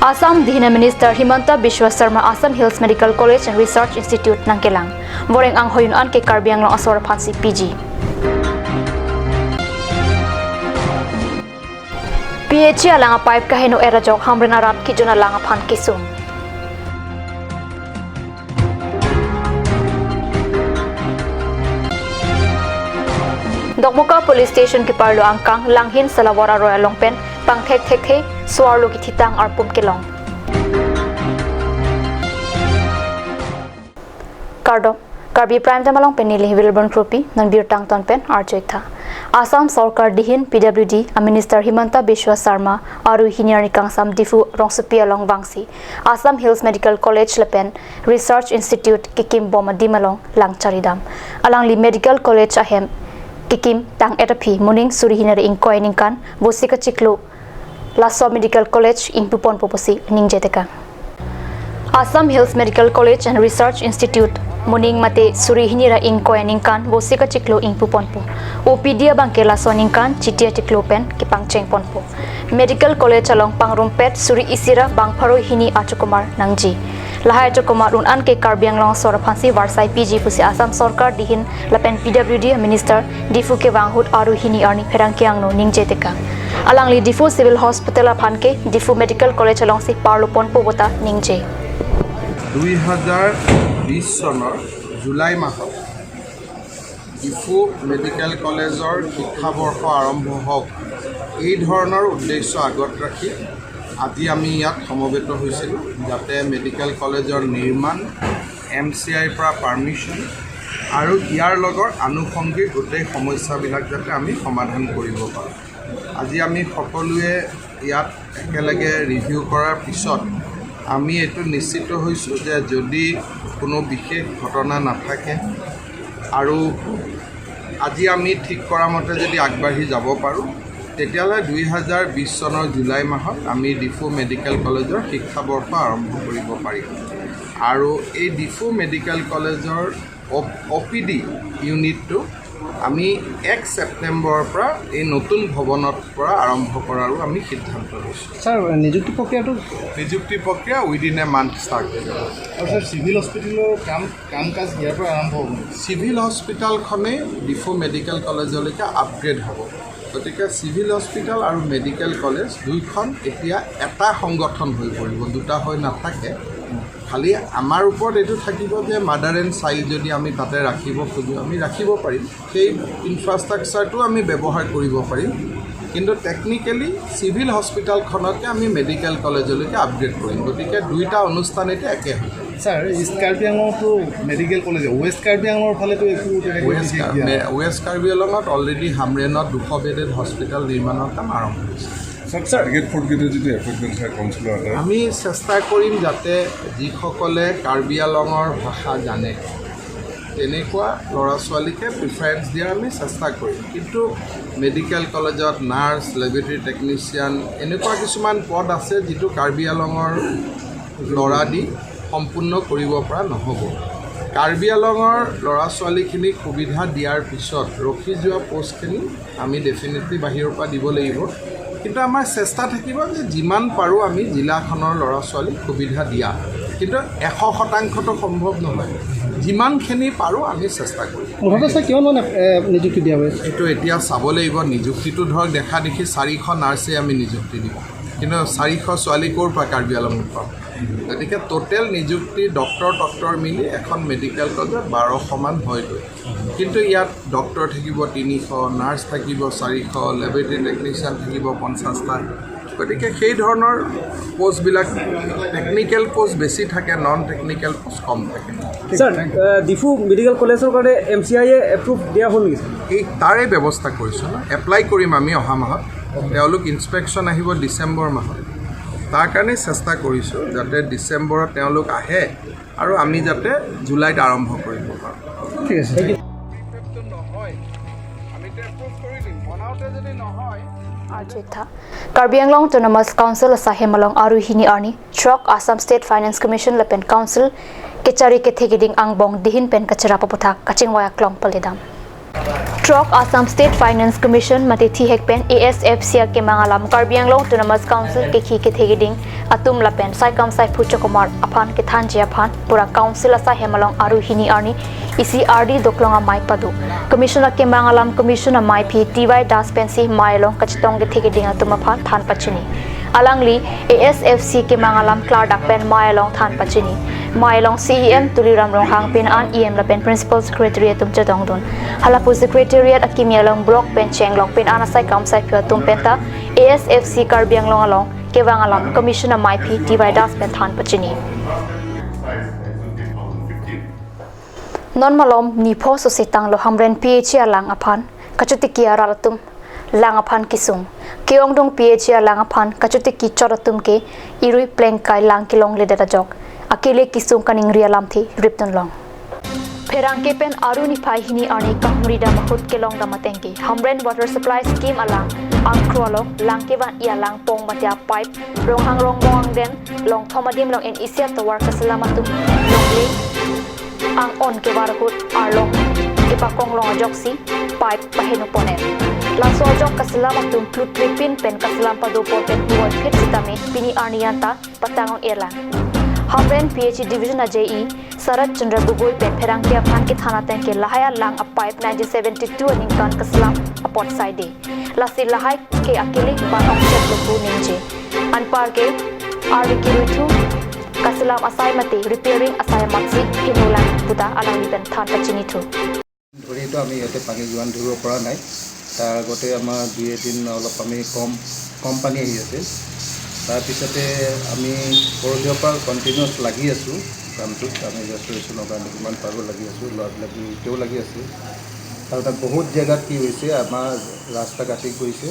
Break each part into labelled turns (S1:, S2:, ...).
S1: Assam Dihina Minister Himanta Biswa Sarma Assam Hills Medical College and Research Institute nangkelang. Boreng ang hoyun an ke Karbi Anglong Asor Phansi PG. PHE alanga pipe kaheno era jok hamrena rat kijona langa phan kisum. Dokmoka Police Station ki parlo angkang langhin salawara royal longpen pang thek thek the swarlo ki thitang arpum kelong. Kardo Karbi Prime Tamalong pen nili Wilburn Krupi nanbir tang ton pen archoitha. Assam Sarkar dihin PWD a Minister Himanta Biswa Sarma aru hiniar kangsam Diphu Rongsupi along Wangsi Assam Hills Medical College lepen Research Institute kikim boma dimalong langcharidam alang li Medical College ahem kikim tang etaphi muning suri hinare ingkoi ningkan bosika chiklu Laso Medical College ingpupon poposi ningjeteka. Assam Hills Medical College and Research Institute muning mate suri hinira ingkoi ningkan bosika chiklu ingpuponpo OPD bangke laso ningkan chitia chiklu pen kipang chengponpo Medical College along pangrumpet suri isira bangpharo hini achukumar nangji lahai achukumar un an ke Karbi Anglong Soraphansi Varsai PG pusi Assam Sarkar dihin lapen PWD Minister Diphu ke wanghut aru hini arni pherangkiangno ningjeteka alangli Diphu Civil Hospital aphanke Diphu Medical College along si parlopon pobota ningje.
S2: 2020 চনৰ July মাহত Diphu medical কলেজৰ শিক্ষাবৰ্ষ আৰম্ভ হওক এই ধৰণৰ উদ্দেশ্য আগত ৰাখি আজি আমি ইয়াত সমবেত হৈছিলোঁ, যাতে মেডিকেল কলেজৰ নিৰ্মাণ, এম চি আইৰ পৰা পাৰ্মিশ্যন আৰু ইয়াৰ লগৰ আনুষংগিক গোটেই সমস্যাবিলাক যাতে আমি সমাধান কৰিব পাৰোঁ। আজি আমি সকলোৱে ইয়াত একেলগে ৰিভিউ কৰাৰ পিছত আমি এইটো নিশ্চিত হৈছোঁ যে যদি কোনো বিশেষ ঘটনা নাথাকে আৰু আজি আমি ঠিক কৰা মতে যদি আগবাঢ়ি যাব পাৰোঁ, তেতিয়াহ'লে 2020 চনৰ জুলাই মাহত আমি ডিফু মেডিকেল কলেজৰ শিক্ষাবৰ্ষ আৰম্ভ কৰিব পাৰিম। আৰু এই ডিফু মেডিকেল কলেজৰ অ' পি ডি ইউনিটটো আমি 1 ছেপ্টেম্বৰৰ পৰা এই নতুন ভৱনৰ পৰা আৰম্ভ কৰাৰো আমি সিদ্ধান্ত লৈছোঁ।
S3: ছাৰ, নিযুক্তি প্ৰক্ৰিয়াটো?
S2: নিযুক্তি প্ৰক্ৰিয়া উইদিন এ মান্থ ষ্টাৰ্ট হৈ যাব।
S3: আৰু ছাৰ, চিভিল হস্পিটেলৰ কাম কাজ ইয়াৰ পৰা আৰম্ভ হ'ব?
S2: চিভিল হস্পিটেলখনেই ডিফু মেডিকেল কলেজলৈকে আপগ্ৰেড হ'ব। গতিকে চিভিল হস্পিটেল আৰু মেডিকেল কলেজ দুইখন এতিয়া এটা সংগঠন হৈ পৰিব, দুটা হৈ নাথাকে। খালি আমাৰ ওপৰত এইটো থাকিব যে মাদাৰ এণ্ড চাইল্ড যদি আমি তাতে ৰাখিব খোজোঁ, আমি ৰাখিব পাৰিম, সেই ইনফ্ৰাষ্ট্ৰাকচাৰটো আমি ব্যৱহাৰ কৰিব পাৰিম। কিন্তু টেকনিকেলি চিভিল হস্পিটেলখনকে আমি মেডিকেল কলেজলৈকে আপগ্ৰেড কৰিম। গতিকে দুইটা অনুষ্ঠান এতিয়া একে হৈ যাব।
S3: ছাৰ, ইষ্ট কাৰ্বি আংলঙতো মেডিকেল কলেজ, ৱেষ্ট কাৰ্বি আংলঙৰ ফালেতো একো তেনেকৈ বিশেষ দিয়া নাই।
S2: ৱেষ্ট কাৰ্বি আংলঙত অলৰেডি হামৰেনত 200 বেডেড হস্পিটেল নিৰ্মাণৰ কাম আৰম্ভ হৈছে।
S4: স্যাৰ, থাৰ্ড গ্ৰেড, ফ'ৰ্থ গ্ৰেডৰ যিটো এপইণ্টমেণ্ট ছাৰ, কাউন্সিলৰ আণ্ডাৰত?
S2: আমি চেষ্টা কৰিম যাতে যিসকলে কাৰ্বি আংলঙৰ ভাষা জানে, তেনেকুৱা ল'ৰা ছোৱালীকে প্ৰিফাৰেঞ্চ দিয়াৰ আমি চেষ্টা কৰিম। কিন্তু মেডিকেল কলেজত নাৰ্ছ, লেবৰেটৰী টেকনিচিয়ান এনেকুৱা কিছুমান পদ আছে যিটো কাৰ্বি আংলঙৰ ল'ৰা দি সম্পূৰ্ণ কৰিব পৰা নহ'ব। কাৰ্বি আংলঙৰ ল'ৰা ছোৱালীখিনিক সুবিধা দিয়াৰ পিছত ৰখি যোৱা পষ্টখিনি আমি ডেফিনেটলি বাহিৰৰ পৰা দিব লাগিব। কিন্তু আমাৰ চেষ্টা থাকিব যে যিমান পাৰোঁ আমি জিলাখনৰ ল'ৰা ছোৱালীক সুবিধা দিয়া। কিন্তু 100%টো সম্ভৱ নহয়, যিমানখিনি পাৰোঁ আমি চেষ্টা কৰিম।
S3: মুঠতে ছাৰ, কিমান মানে নিযুক্তি দিয়া হৈছে?
S2: এইটো এতিয়া চাব লাগিব। নিযুক্তিটো ধৰক দেখা দেখি 400 নাৰ্ছেই আমি নিযুক্তি দিম, কিন্তু 400 ছোৱালী ক'ৰ পৰা কাৰ্বি আংলঙত পাম? গতিকে টোটেল নিযুক্তি ডক্টৰ টক্টৰ মিলি এখন মেডিকেল কলেজত 1200মান হয়গৈ। কিন্তু ইয়াত ডক্টৰ থাকিব 300, নাৰ্ছ থাকিব 400, লেবৰেটৰী টেকনিচিয়ান থাকিব 50টা। গতিকে সেই ধৰণৰ পষ্টবিলাক, টেকনিকেল পষ্ট বেছি থাকে, নন টেকনিকেল পষ্ট কম থাকে।
S5: ছাৰ, ডিফু মেডিকেল কলেজৰ কাৰণে এম চি আইয়ে এপ্ৰুভ দিয়া হ'ল নেকি ছাৰ?
S2: এই তাৰে ব্যৱস্থা কৰিছোঁ ন, এপ্লাই কৰিম আমি অহা মাহত। তেওঁলোক ইনস্পেকশ্যন আহিব ডিচেম্বৰ মাহত। তাৰ কাৰণে চেষ্টা কৰিছোঁ যাতে ডিচেম্বৰত তেওঁলোক আহে আৰু আমি যাতে জুলাইত আৰম্ভ কৰিব পাৰোঁ।
S3: ঠিক আছে।
S2: নহয়, আমিতো এপ্ৰুভ কৰি দিম, বনাওঁতে যদি নহয়।
S1: Arjitha. Karbi Anglong Autonomous Council Sahemalong Aru Hini Arni Truck Assam State Finance Commission Lepen Council Kechari Kethegiding Angbong Dihin Pen Kachara Popotha Kaching Waya Klong Palidam. Truck Assam State Finance Commission mate thi hekpen ASFC ke mangalam Karbi Anglong Autonomous Council ke khi ke thegeding atum lapen sai kam sai phucho kumar aphan ke thanji aphan pura council asa hemalong aru hini arni ECRD doklonga mai padu commissioner ke mangalam commissioner mai phi TY Das pensi mailong kachitong ke thegeding atum aphan than pachini alangli ASFC ke mangalam klar pen mailong than pachini mailong CEM Tuliram Ronghang pin an EM la pen principal secretariat tum chadong dun halapu secretariat akimialong block pen chenglong pin an asai kam sai phya tum penta ASFC Karbi Anglong along kewangalam commissioner mai phi TY Das pen than pachini non malom ni pho so sitang lo hamren PH alang aphan kachutiki aralatum lang aphan kisung keong dong PH alang aphan kachutiki choratum ke irui plank kai lang kilong le data jok akele kisung kaning rialam thi ripton long pherang ke pen aruni phai hini ani kahmri da mahut ke long da matengki hamren water supply scheme alang angkrolo lang ke wan ia lang pong matia pipe rong hang rong bong den long thomadim long en isia to work kasalamatum long le ang on ke warhut arlong ke pakong long joksi pipe pahenu poner laso jok kasalamatum plut tripin pen kasalam pado pen huol phit sitame pini arnianta patangon erlang Hamren PH Division JE Sarat Chandra Gogoi pen pherang ke aphan ke thana teng ke lahaya lang a pipe 1972 aning kan kaslam apot side lasi lahai ke akele ban option lo ningje anpar ke arvi ki ruithu kaslam asai mate repairing asai matsi hinulang puta alang pen than pachini thu
S6: ধৰিতো আমি ইয়াতে পানী যোগান ধৰিব পৰা নাই। তাৰ আগতে আমাৰ দুই এদিন অলপ আমি কম কম পানী আহি আছিল। তাৰপিছতে আমি পৰহিৰ পৰা কণ্টিনিউৱাছ লাগি আছোঁ কামটোত। আমি ৰেষ্টৰেশ্যনৰ কাৰণে যিমান পাৰোঁ লাগি আছোঁ, ল'ৰাবিলাক এতিয়াও লাগি আছে। আৰু তাত বহুত জেগাত কি হৈছে, আমাৰ ৰাস্তা কাটি গৈছে।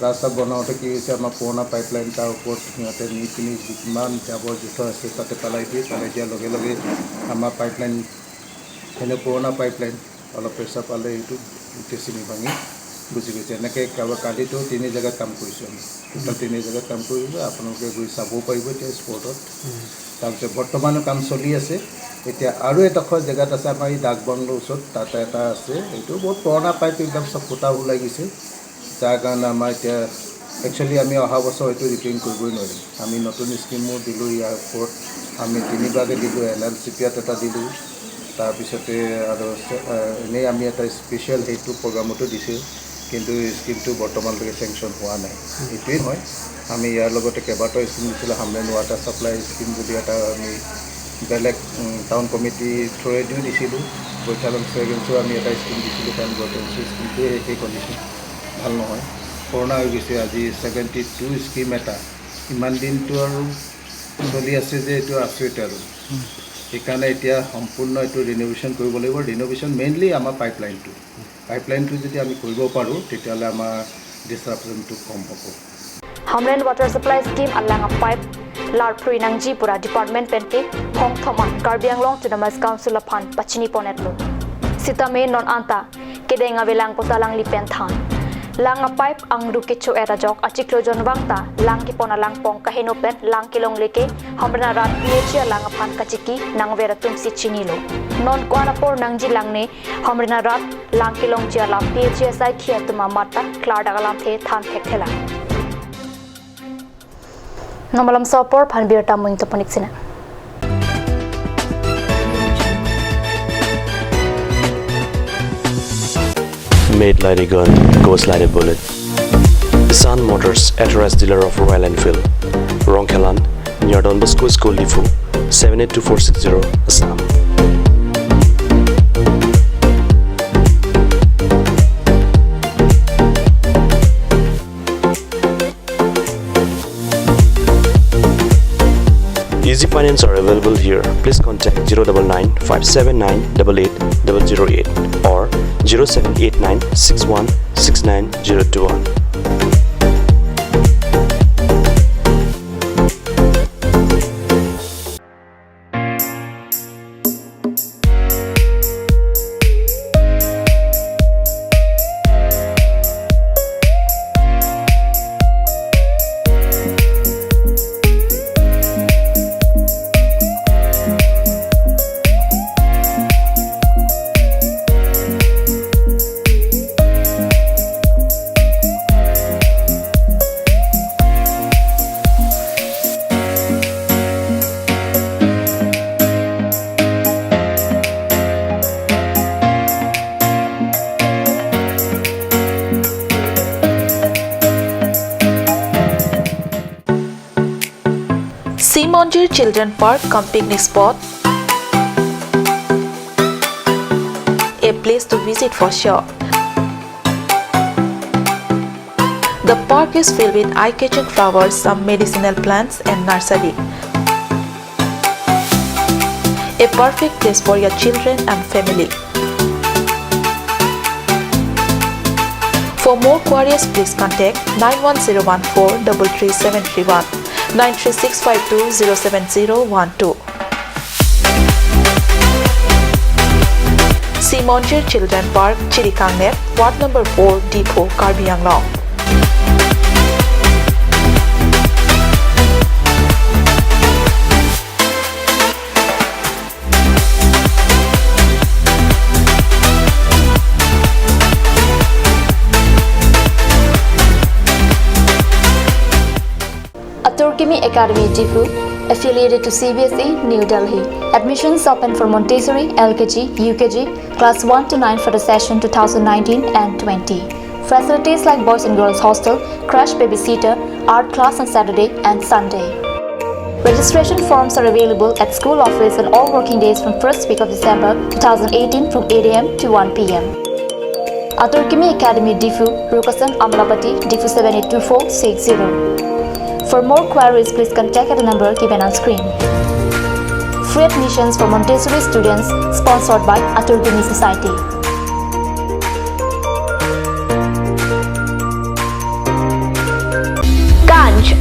S6: ৰাস্তা বনাওঁতে কি হৈছে, আমাৰ পুৰণা পাইপলাইন তাৰ ওপৰত সিহঁতে নি পিনি যিমান জাবৰ জোঁথৰ আছে তাতে পেলাই দিয়ে। পেলাই দিয়াৰ লগে লগে আমাৰ পাইপলাইন এনে পুৰণা পাইপলাইন অলপ প্ৰেছাৰ পালে এইটো গোটেই চিঙি ভাঙি গুচি গৈছে। এনেকৈ কালিতো তিনি জেগাত কাম কৰিছোঁ আমি, টোটেল তিনি জেগাত কাম কৰিছোঁ। আপোনালোকে গৈ চাবও পাৰিব এতিয়া স্পটত। তাৰপিছত বৰ্তমানো কাম চলি আছে। এতিয়া আৰু এডোখৰ জেগাত আছে আমাৰ এই ডাক বাংলোৰ ওচৰত, তাতে এটা আছে। এইটো বহুত পুৰণা পাইপ, একদম চব ফুটা ওলাই গৈছে। যাৰ কাৰণে আমাৰ এতিয়া একচুৱেলি আমি অহা বছৰ এইটো ৰিপেয়াৰিং কৰিবই নোৱাৰিম। আমি নতুন স্কীমো দিলোঁ ইয়াৰ ওপৰত, আমি তিনিবাৰকৈ দিলোঁ। এল এল চি পি এটা দিলোঁ, তাৰপিছতে আৰু এনেই আমি এটা স্পেচিয়েল সেইটো প্ৰগ্ৰামতো দিছোঁ, কিন্তু স্কীমটো বৰ্তমানলৈকে চেংচন হোৱা নাই। এইটোৱেই নহয়, আমি ইয়াৰ লগতে কেইবাটাও স্কীম দিছিলোঁ। হামৰেন ৱাটাৰ ছাপ্লাই স্কীম বুলি এটা আমি বেলেগ টাউন কমিটিৰ থ্ৰুৱেদিও দিছিলোঁ। বৈঠালং চেগেঞ্চো আমি এটা স্কীম দিছিলোঁ, কাৰণ বৈঠালং স্কীমটোৱে একেই কণ্ডিশ্যন ভাল নহয়, পুৰণা হৈ গৈছে। আজি 72 স্কীম এটা ইমান দিনটো আৰু চলি আছে যে এইটো আচৰিত আৰু। সেইকাৰণে এতিয়া সম্পূৰ্ণ এইটো ৰিন'ভেশ্যন কৰিব লাগিব। ৰিন'ভেশ্যন মেইনলি আমাৰ পাইপলাইনটো যদি আমি কৰিব পাৰোঁ তেতিয়াহ'লে আমাৰ ডিছৰাপশ্যনটো কম হ'ব।
S1: হামৰেন ৱাটাৰ ছাপ্লাই স্কীম আলাঙা পাইপ লাৰফ্ৰুই নাংজি পুৰা ডিপাৰ্টমেণ্ট পেনকে হং থমান কাৰ্বি আংলং অট'নমাছ কাউন্সিল ফান পাচিনি পনেটলো sitame non anta kedenga velang potalang lipen than langa pipe angru kecho era jok achiklo jon wangta lang ki pona lang pong kaheno pen lang kilong leke hamrana rat ph langa phan kachiki nangvera tumsi chinilo non kwana por nangji langne hamrana rat lang kilong chia lam ph sai khia tuma mata klar dagalam the than thek thela nomalam sopor phan bir tamuing toponik sina.
S7: Made like a gun, goes like a bullet. Sun Motors, authorized dealer of Royal Enfield, Rongkhelan, near Don Bosco School, Diphu, 782460, Assam. Easy finance are available here. Please contact 099 579 88 008 or 0789 61 69 021.
S8: Simonjir Children Park cum picnic spot, a place to visit for sure. The park is filled with eye-catching flowers, some medicinal plants and nursery. A perfect place for your children and family. For more queries, please contact 91014 33731, 93652 07012. Simonjir Children Park, Chirikangnep, Ward Number 4, Diphu, Karbi Anglong.
S1: Aturkimi Academy Diphu, affiliated to CBSE, New Delhi. Admissions open for Montessori, LKG, UKG, class 1 to 9 for the session 2019 and 20. Facilities like boys and girls hostel, crash babysitter, art class on Saturday and Sunday. Registration forms are available at school office on all working days from first week of December 2018 from 8 a.m. to 1 p.m. Aturkimi Academy Diphu, Rukasan, Amlapati, Diphu 782460. For more queries, please contact at the number given on screen. Free admissions for Montessori students sponsored by Aturkimi Society.
S9: Ganj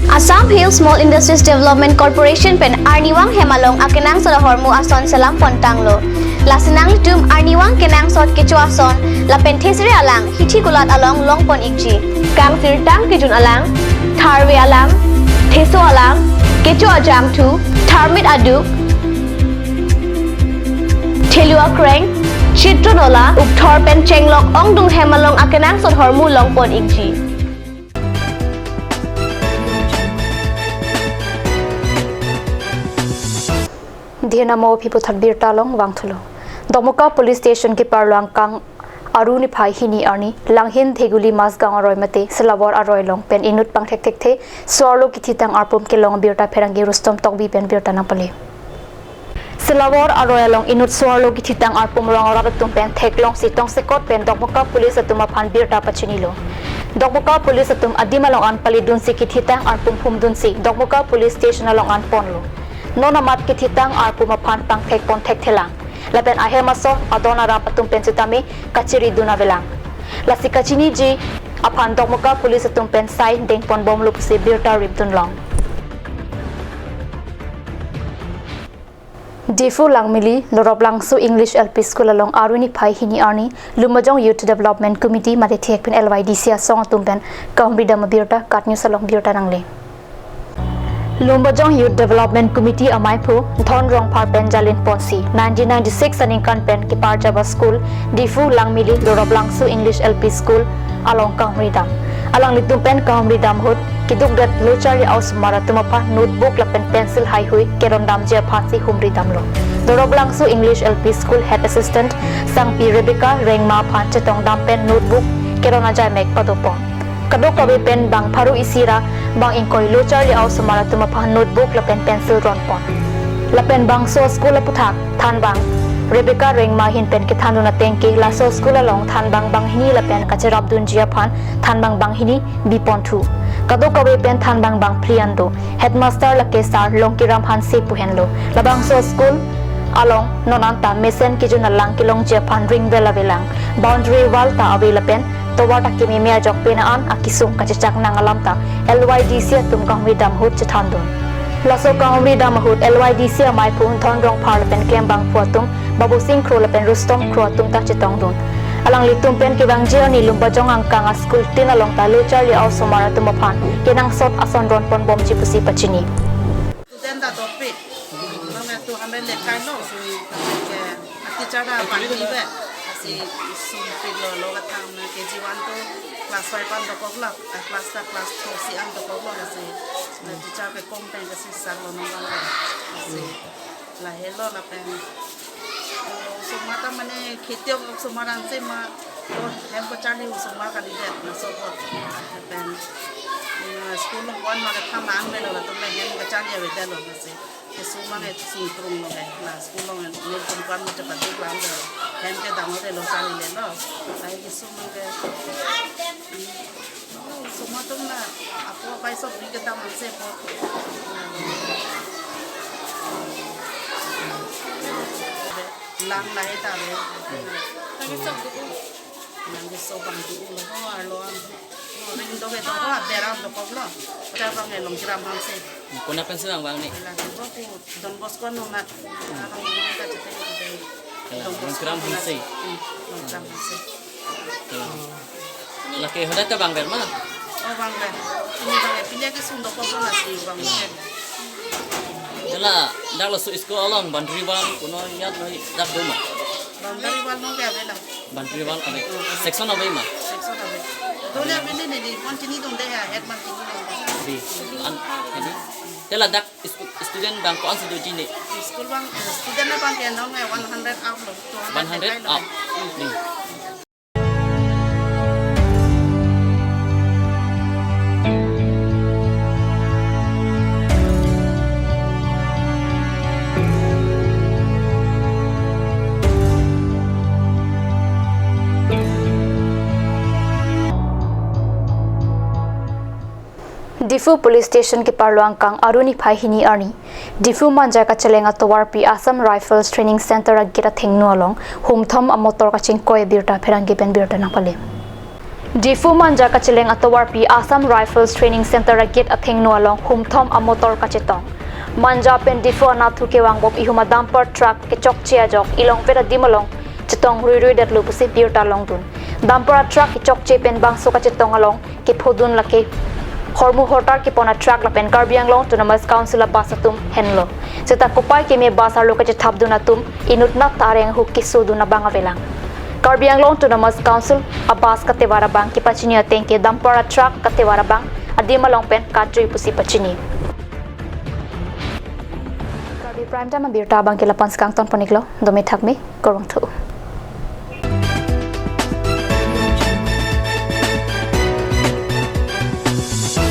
S9: Assam Hill Small Industries Development Corporation pen Arniwang Hemalong akenang solohormu ason salam pontanglo. Lasinang litum Arniwang kenang sot kecho ason la pen thesre alang hithi kulat along long pon ikji. Kang sirtang kijun alang Tharwe alang, Theso alang, Kecho ajang thu, Tharmit aduk, Thelua kreng, Chitronola, Upthor pen chenglok ongdung hemalong akenang sot hormu long pon ikji.
S1: Dhena mo phipu thatbir talong wangthulo. Domoka police station ke parlang kang Aruni phai hini arni langhin theguli masgaon aroi mate silawar aroi long pen inut pang thek thek the swarlo kithitang arpum ke long birta pherangi Rustom tokbi pen birta napale silawar aroi long inut swarlo kithitang arpum rong aratum pen thek long sitong sekot pen Domoka police atuma phan birta pachinilo Domoka police atum adima long an palidun si kithitang arpum phumdun si Domoka police station along an ponlo nonamat kithitang arpum phan pang thek pon thek thelang Lapen ahemaso adona rapatum pensutame kachiri dunavelang. Lasi kachini ji aphan Domoka police atum pensai dengpon bom lupsi birta ribdun long. Diphu Langmili Loroblangsu English LP School along Aruni Phai Hini Arni Lumajong Youth Development Committee mate thiekpin LYDC asong atum pen kahumri dam birta katnews along birta nangle. Lumbajong Youth Development Committee Amaiphu Thon Rong Phar Pen Jalin Ponsi 1996 aning kan pen Kipar Jaba School Diphu Langmili Loroblangsu English LP School along Kahumridam alang litum pen Kahumridam hut kiduk dat lochari aus mara tumapa notebook la pen pencil hai hui keron dam jia phasi humridam lo Loroblangsu English LP School Head Assistant Sangpi Rebecca Rengma phan chetong dam pen notebook keron ajai mek padopon kadok kawe pen bang pharu isira bang ingkoi lochar li au sumara tumapha notebook la pen pencil ron pon la pen bang so school la puthak than bang Rebecca Rengma hin pen ke thanuna tengke la so school along than bang bang hini la pen kacharab dun jia phan than bang bang hini bipon thu kadok kawe pen than bang bang phliando headmaster la ke sar longkiram han se puhenlo la bang so school along nonanta mesen kijuna lang kilong jia phan ring bela belang boundary wall ta awe la pen towata kimi mea jok pena an akisung kachachak nangalamta LYDC atum kahmi dam hut chathandun laso kahmi dam hut LYDC amai phun thon rong phar pen kem bang phuatum babu singh khro la pen Rustom khro atum ta chetong dun alang litum pen ki bang jeo ni lumba jong ang kanga school tin along ta lochar li aw somara tum phan kenang sot ason ron pon bom chipusi pachini
S10: student da topic nong 200 le kai no ke teacher da pan ni be si sum lo lo thang na KG1 to class 5 pan dokok la class ta class 2 si an dokok lo si na teacher ke kom pen ke si sang lo nong la si la hello la pen suma ta mane khetiok suma ran se ma to hem ko chali suma ka di det na so ko pen School long one ma ka mang be lo la tum le hen ka chan ya be da lo se ke su ma ke su trung lo ke la school long ne tum kan ma cha pa tu lang lo hen ke dang de lo chan le lo ai ke su ma ke su ma tum na apo pai sob ri ke dam se po lang la he ta be nang ke so bang du lo ho lo ring do ke do ho beram do ko lo cha bang e long gram ham se
S11: kona pensil bang bang ni
S10: la ko ku Don Bosco no na bang ka chate
S11: Don gram ham se
S10: long gram ham se
S11: la ke hoda ta bang ber ma
S10: o bang ber ni bang e pile ke sun do ko na si bang ke
S11: jala dak lo su school along boundary wall kono yat noi dak do ma
S10: boundary wall no ke abela
S11: boundary wall abe section abe ma
S10: section abe dole abe ne ne mon chini dum de ha head man chini dum
S11: di an hedi jala dak student bang ko an su do ji ne
S10: school bang student na bang ke no 100 up lo
S11: 100 up di.
S1: Diphu police station ke parluang kang aruni phai hini arni Diphu manja ka chelenga towar pi Assam Rifles Training Center agira thengnu along humthom a motor ka ching koi birta pherangi pen birta napale Diphu manja ka chelenga towar pi Assam Rifles Training Center agit athengnu along humthom a motor ka chetong manja pen Diphu anathu ke wangbop ihuma dumper truck ke chok chia jok ilong pera dimalong chetong rui rui dat lupusi birta long dun dumper truck ke chok che pen bangso ka chetong along ke phodun lake Hormu hortar ke pona truck la pen Karbi Anglong Autonomous Council la basatum henlo cheta kopai ke me basar lo ke thapduna tum inutna tareng hu kisuduna bangavelang Karbi Anglong Autonomous Council abas katewara bang ke pachini ateng ke dampara truck katewara bang adimalong pen katri pusi pachini Karbi prime time birta bang ke lapan skang ton poniklo domi thakmi korong thu.